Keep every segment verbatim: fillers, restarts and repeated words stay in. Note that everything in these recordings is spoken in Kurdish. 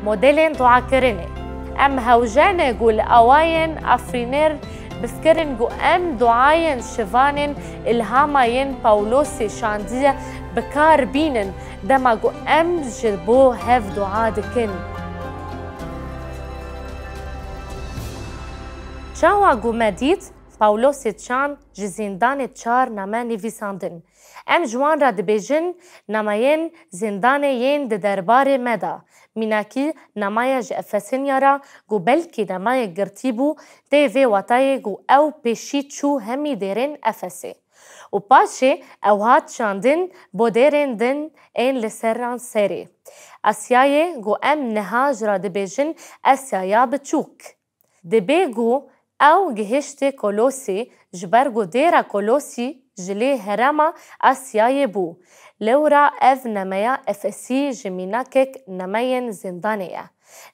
Modelên duakirinê. Em hewce ne ku li awayên Efrînê bifikirin ku em duayên şivanên îlhama yên Pawlosê şandiye bi kar bînin dema ku em ji bo hev dua dikin. Çawa ku me dît, Pawlosê şand ji zîndanê çar name nivîsandin. Em ji wan re dibêjin nameyên zîndanê yên di derbarê me de. Mînakî namaya ji Efesiniya re ku belkî nameyek girtî bû, tê vê watayê ku ew pêşî çû hemî dêrên Efesê. Û paşê ew hat şandin bo dêrên din ên li seran serê Asyayê ku em niha ji re dibêjin Asyaya Biçûk. Dibê ku ew gihiştê Kolosî, ji ber ku dêra Kolosî ji lê herêma Asyayê bû. Lewra ev nameya Efesî ji mînakek nameyên zîndanê ye.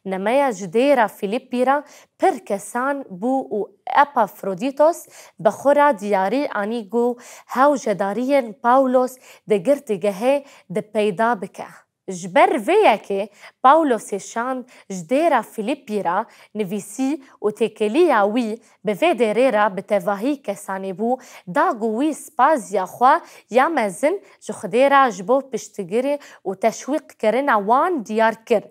Nameya ji dêra Fîlîpî re pir kesan bû û Epafrodîtos bi xwe re diyarî anî ku hewcedariyên Pawlos di girtîgehê de peyda bike. Ji ber vê yekê Pawlosê şand ji dêra Fîlîpî re nivîsî û têkiliya wî bi vê dêrê re bi tevahî kesanê bû, da ku wî spaziya xwe ya mezin ji Xwedê re ji bo piştgirî û teşwîqkirina wan diyar kir.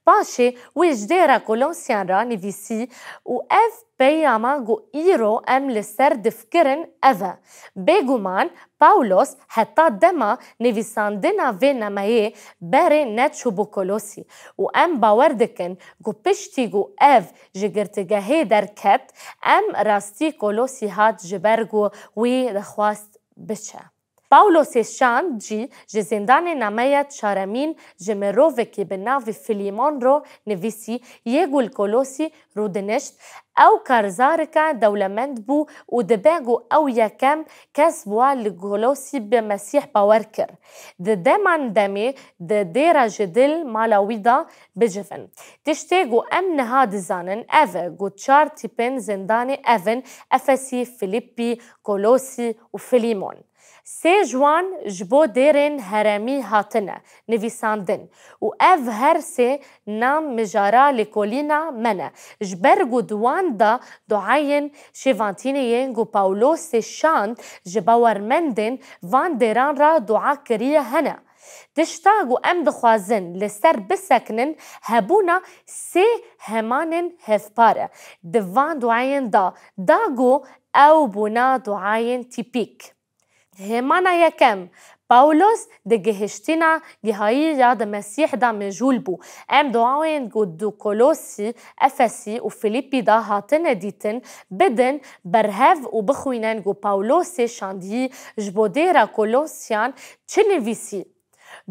Paşê wî ji dêra Kolosyan re nivîsî û ev peyama ku îro em li ser difikirin ev e. Bêguman Pawlos heta dema nivîsandina vê nameyê berê neçûbû Kolosî û em bawer dikin ku piştî ku ev ji girtîgehê derket, em rastî Kolosî hat ji ber ku wî dixwest biçe. Pawlosê şand jî ji zîndanê nameya çaremîn ji mirovekî bi navê Fîlîmon re nivîsî, yê ku li Kolosî rûdinişt. Ew karzareke dewlemend bû û dibe ku ew yekem kes bûa li Kolosî bi Mesîh bawer kir. Di deman demê di dêra ji dil mala wî de bicivin. Tiştê ku em niha dizanin ev e ku çar tîpên zîndanê ev in, Efesî, Fîlîpî, Kolosî û Fîlîmon. Sê ji wan ji bo dêrên herêmî hatine nivîsandin û ev her sê nam mijara lêkolîna me ne. Ji ber ku di wan de duayên şêvantînê yên ku Pawlosê şand ji bawermendên van dêran re dua kiriye hene. Tişta ku em dixwazin li ser bisekinin hebûna sê hemanên hevpar e di van duayên de, da ku ew bûna duayên tîpîk. Hêmana yekem, Pawlos di gihiştina gihayî ya di Mesîh de mijûl bû. Em duayên ku di Kolosî, Efesî û Fîlîpî de hatine dîtin, bidin berhev û bixwînin ku Pawlosê şandiyî ji bo dêra Kolosyan çi nivîsî?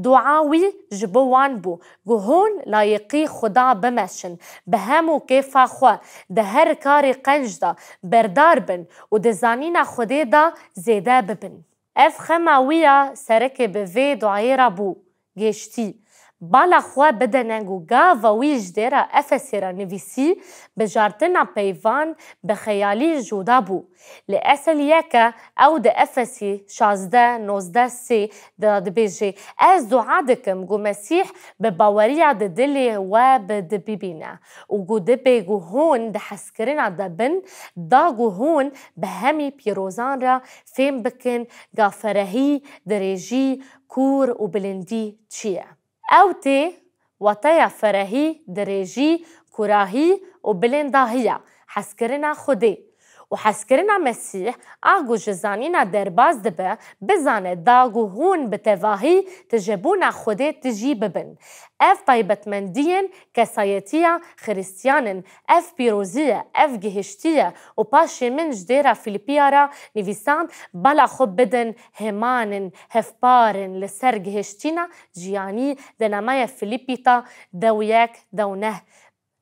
Dua wî ji bo wan bû ku hûn layiqî Xuda bimeşin, bi hemû kêfa xwe, di her karê qenc de berdar bin û di zanîna Xwedê de zêde bibin. Ev xema wî ya serekê bi vê duayê re bû, gêştî. Bala xwe bidene ku gava wî ji dêra Efesê re nivîsî, bijartina peyvan bi xeyalî jûda bû. Li Eseliyeke ew di Efesî şazdeh nozdeh sê de dibêje, Ez dua dikim ku Mesîh bi baweriya di dilê we bi di bibîne û ku dibê ku hûn di hezkirina de bin, da ku hûn bi hemî pîrozan re fêm bikin ga ferehî, dirêjî, kûr û bilindî çi ye. Ew tê wateya ferehî, dirêjî, kûrahî û bilindahiya hezkirina Xwedê û hezkirina Mesîh a ku ji zanîna derbas dibe, bizane da ku hûn bi tevahî tijebûna Xwedê tijî bibin. Ev taybetmendiyên kesayetiya Xiristiyan in, ev pîrozî ye, ev gihiştî ye û paşê min ji dêra Fîlîpiya re nivîsand, bala xwe bidin hêman in, hevpar in li ser gihiştina jiyanî di nameya Fîlîpî ta dew yek, dew neh.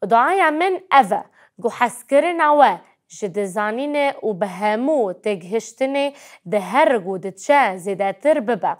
Duaya min ev e, ku hezkirina we ji dizanînê û bi hemû têgihiştinê di her ku diçe zêdetir bibe.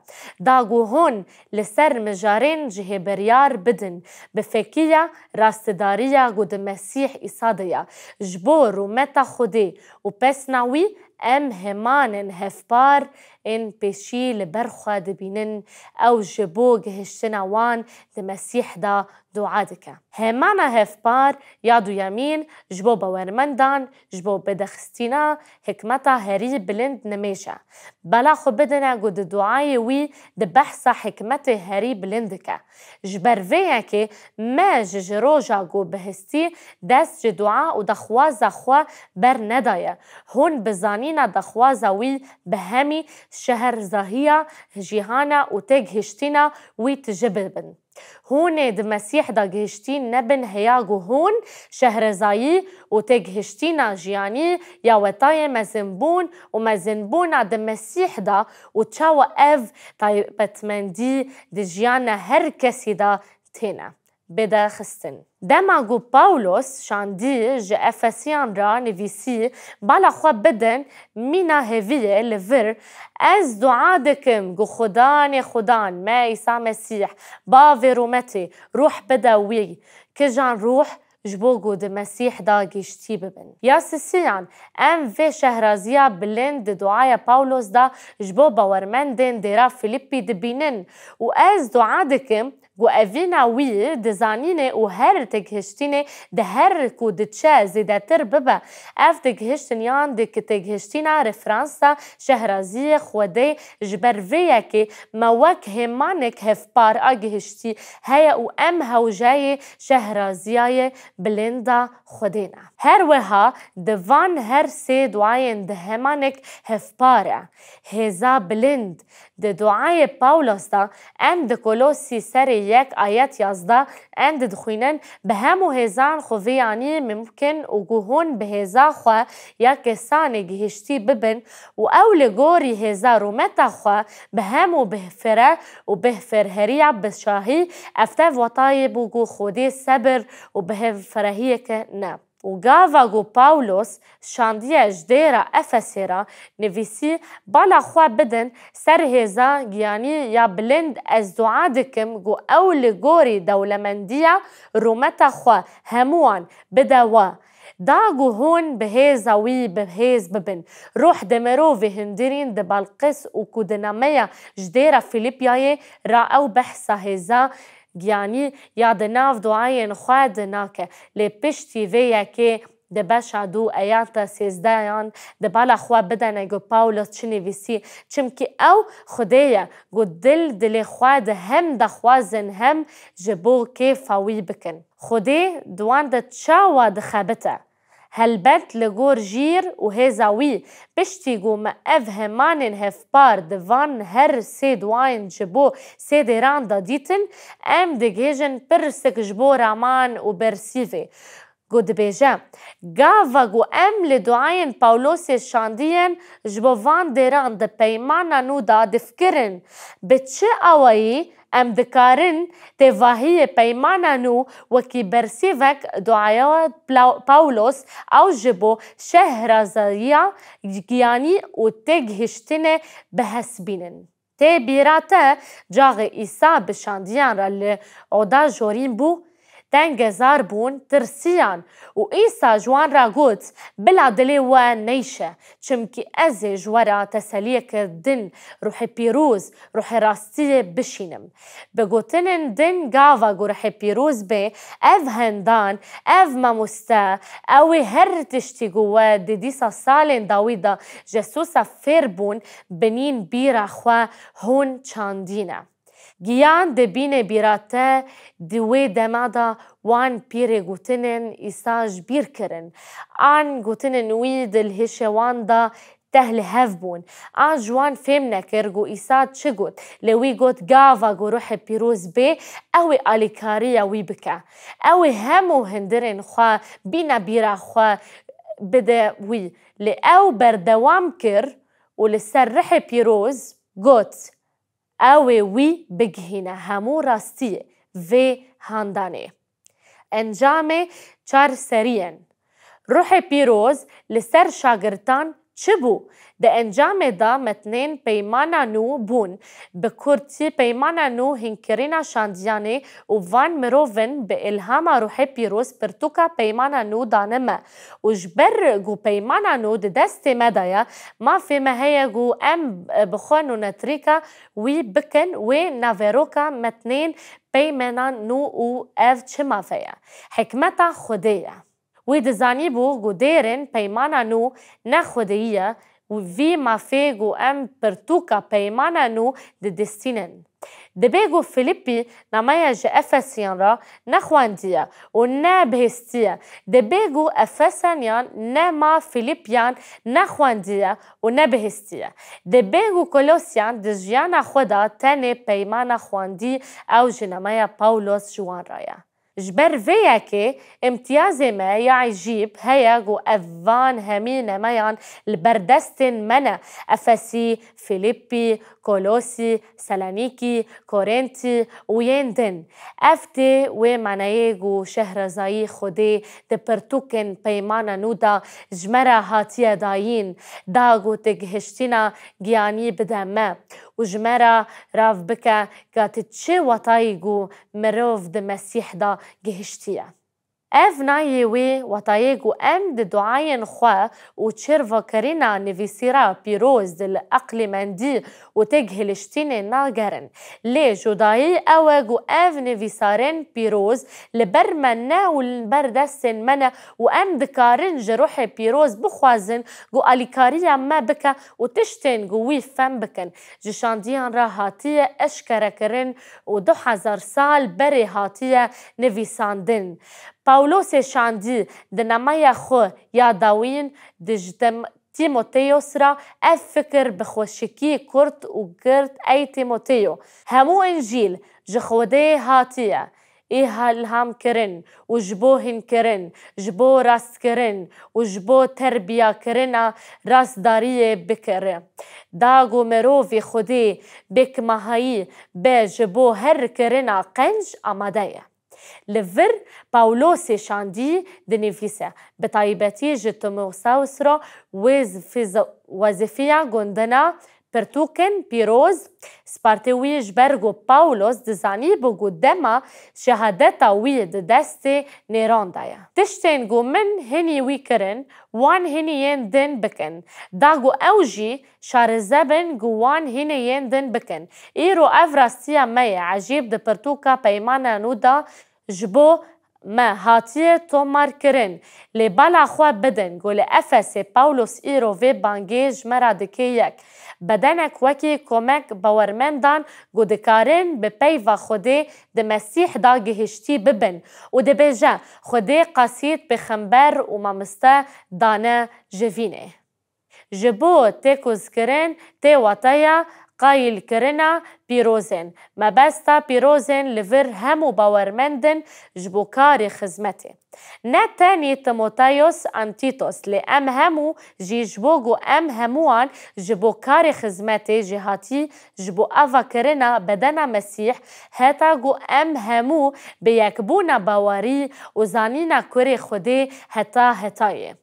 Da ku hûn li ser mijarên cihê biryar bidin, bi fekiya rastedariya ku di Mesîh Îsa de ye, ji bo rûmeta Xwedê û pesna wî em hêmanên hevpar ên pêşî li ber xwe dibînin, ew ji bo gihiştina wan di Mesîh de dua dike. Hêmana hevpar ya duyemîn ji bo bawermendan, ji bo bidexistina hikmeta herî bilind nimêj e. Bala xwe bidine ku di duayê wî di behsa hikmetê herî bilind dike. Ji ber vê yekê me ji, ji roja ku bihistî dest ji dua û daxwaza xwe ber nedaye. Hûn bi zanîna daxwaza wî bi hemî şehrezahiya cîhana û têgihiştina wî tije bibin. Hûn ê di Mesîh de gihiştî nebin heya ku hûn şehrezayî û têgihiştina jiyanî ya wetayê mezinbûn û mezinbûna di Mesîh de û çawa ev taybetmendî di jiyana her kesî de têne bide xistin. Dema ku Pawlos şandî ji Efesiyan re nivîsî, bala xwe bidin mîna hêviyê li vir, ez dua dikim ku Xudanê Xudan me Îsa Mesîh, bavê rûmetê, ruh bide wî, kijan ruh ji bo ku di Mesîh de giştî bibin. Ya sisiyan, em vê şehraziya bilind di duaya Pawlos de ji bo bawermendên dêra Filîpî dibînin û ez dua dikim ku evîna wî di zanînê û her têgihiştînê di her ku diçe zêdetir bibe. Ev têgihiştin yan di ki têgihiştîna referansa şehraziyê Xwedê ji ber vê yekê me wek hêmanek hevpar a gihiştî heye û em hewceyê şehraziyayê bilinda Xwedê ne. Her wiha di van her sê duayên di hêmanek hevpar e. Hêza bilind. Di duayê Pawlos de em di Kolosî serê yek ayet yazdeh em didixwînin, bi hemû hêzan xwe vê yanî mimkin û ku hûn bi hêza xwe ya kesanê gihiştî bibin û ew li gorî hêza rûmeta xwe bi hemû bêhfire û bêhfirheriya bi şahî, ev tev watayê bû ku Xwedê sebir û bêhfirehiyeke ne. Û gava ku Pawlos şandiye ji dêra Efesê re nivîsî, bala xwe bidin ser hêza giyanî ya bilind, ez dua dikim ku ew li gorî dewlemendiya rûmeta xwe hemûwan bide we, da ku hûn bi hêza wî bi hêz bibin. Ruh di mirovê hundirîn dibalqis û ku di nameya ji dêra Filîpyayê re ew behsa hêza giyanî ya di nav duayên xwe de nake. Lê piştî vê yekê di beşa du ayeta sêzdehan de bala xwe bidene ku Pawlos çi nivîsî, çimkî ew Xwedê ye ku dil dilê xwe de hem daxwazin hem ji bo kêfa wî bikin. Xwedê di wan de çawa dixebite? Helbet li gor jîr û hêza wî, piştî ku me ev hemanên hevpar di van her sê duayên ji bo sê dêran de dîtin, em digihêjin pirsik ji bo raman û bersîvê. Ku dibêje, gava ku em li duayên Pawlosê şandiyên ji bo van dêran di Peymana Nû de difikirin, bi çi awayî em dikarin têvahiyê Peymana Nû wekî bersîvek duaya Pla-, Pawlos ew ji bo şehrazayiya giyanî û têgihiştinê bi hesibînin. Tê bîra te, caxê Îsa bi şandiyan re li oda jorîn bû, tengezar bûn, tirsiyan û Îsa ji wan re got, bila dilê we neyşe, çimkî ez ê ji we re teseliyeke din, ruhê pîroz, ruhê rastiyê bişînim. Bi gotinên din gava ku ruhê pîroz bê, ev hendan, ev mamoste, ew ê her tiştî ku we di dîsa salên dawî de Jesusa fêr bûn, binîn bîra xwe hûn çandîne. Giyan dibîne bîra te, di wê dema de wan pîrê gotinên Îsa ji bîr kirin. An gotinên wî di lihişê wan de teh li hev bûn. An ji wan fêm nekir ku Îsa çi got. Lê wî got, gava ku ruhê pîroz bê, ew ê alîkariya wî bike. Ew ê hemû hundirên xwe bîne bîra xwe bide wî. Lê ew berdewam kir û li ser ruhê pîroz got, ew ê wî bigihîne hemû rastiyê vê handanê. Encamê çar seriyên. Ruhê Pîroz li ser şagirtan Çi bû? Di encamê de metnên Peymana Nû bûn. Bi kurtî, Peymana Nû hînkirina şandiyanê û van mirovin bi îlhama Ruhê Pîroz pirtûka Peymana Nû dane me. Û ji ber ku Peymana Nû di destê me de ye, mafê me heye ku em bi xwe nûnetrîka wî bikin wê naveroka metnên Peymana Nû û ev çi mafê ye? Hikmeta Xwedê ye. Wî dizanîbû ku dêrên Peymana Nû ne xwediyî ye û vî mafê ku em pirtûka Peymana Nû didistînin. Dibê ku Filîpî nameya ji Efesiyan re nexwendiye û nebihîstiye. Dibê ku Efeseniyan nema Filîpiyan nexwendiye û nebihîstiye. Dibê ku Kolosyan di jiyana xwe de tenê Peymana xwendî, ew ji nameya Pawlos ji wan re ye. Ji ber vê yekê îmtiyazê me ya ecîb heye ku ev van hemî nameyan li ber destên me ne, Efesî, Filîpî, Kolosî, Selenîkî, Korintî û yên din. Ev tê wê maneyê ku şehrezayî Xwedê di pirtûkên Peymana Nû de ji me re hatiye dayîn, da ku têgihiştina giyanî bide me û ji me re rav bike ka ti çi watayî ku mirov di Mesîh de gihiştiye. Ev nayê wê watayê ku em di duayên xwe û çêrvekirina nivîsîra pîroz di li eqlîmendî û têgihiliştînê nagerin. Lê cudayî ew e ku ev nivîsarên pîroz li ber me ne û li ber destên me ne û em dikarin ji Ruhê Pîroz bixwazin ku alîkariya me bike û tiştên ku wî fem bikin. Ji şandiyan re hatiye eşkerekirin û du hezar sal berê hatiye nivîsandin. Pawlosê şandî di nameya xwe ya dawîn di ji Tem-, Tîmoteyos re ev fikir bi xweşikî kurt û girt: Ey Tîmoteyo, hemû Încîl ji Xwedê hatiye, îlhamkirin û ji bo hînkirin, ji bo rastkirin û ji bo terbiyakirina rastdariyê bikire, da ku mirovî Xwedê bêkemahiyî be ji bo her kirina qenc amade ye. Li vir Pawlosê şandî dinivîse, bi taybetî ji Timoteus re wêz-, fiz-, wezîfiya gundina pirtûkên pîroz spartê wî, ji ber ku Pawlos dizanîbû ku dema şehadeta wî di destê nêran de ye. Tiştên ku min hinî wî kirin, wan hinî yên din bikin, da ku ew jî şareze bin ku wan hinî yên din bikin. Îro ev rastiya me ye ecîb di pirtûka Peymana Nû de ji bo me hatiye tomarkirin. Lê bala xwe bidin ku li Efesê Pawlos îro vê bangê ji me re dike yek. Bedenek wekî komek bawermendan ku dikarin bi peyva Xwedê di Mesîh de gihiştî bibin û dibêje, Xwedê qasîd pêxember û mamoste dane jivînê. Ji bo têkozkirin tê wateya qayîlkirina pîrozên. Mebesta pîrozên li vir hemû bawermend in ji bo karê xizmetê. Ne tenê Timoteyos an Tîtos, lê em hemû jî ji bo ku em hemûan ji bo karê xizmetê jêhatî, ji bo avakirina bedena Mesîh, heta ku em hemû bi yekbûna bawerî û zanîna kurê Xwedê heta hetayê.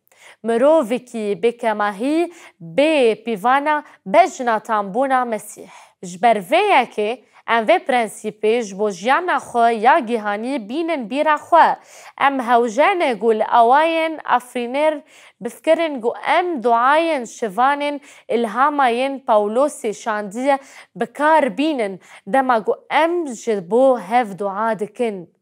Mirovekî bêkemahî bê pîvana bejna tambûna Mesîh. Ji ber vê yekê em vê prensîpê ji bo jiyana xwe ya gihanî bînin bîra xwe. Em hewce ne ku li awayên afirîner bifikirin ku em duayên şivanên îlhama yên Pawlosê şandiye bi kar bînin dema ku em ji bo hev dua dikin.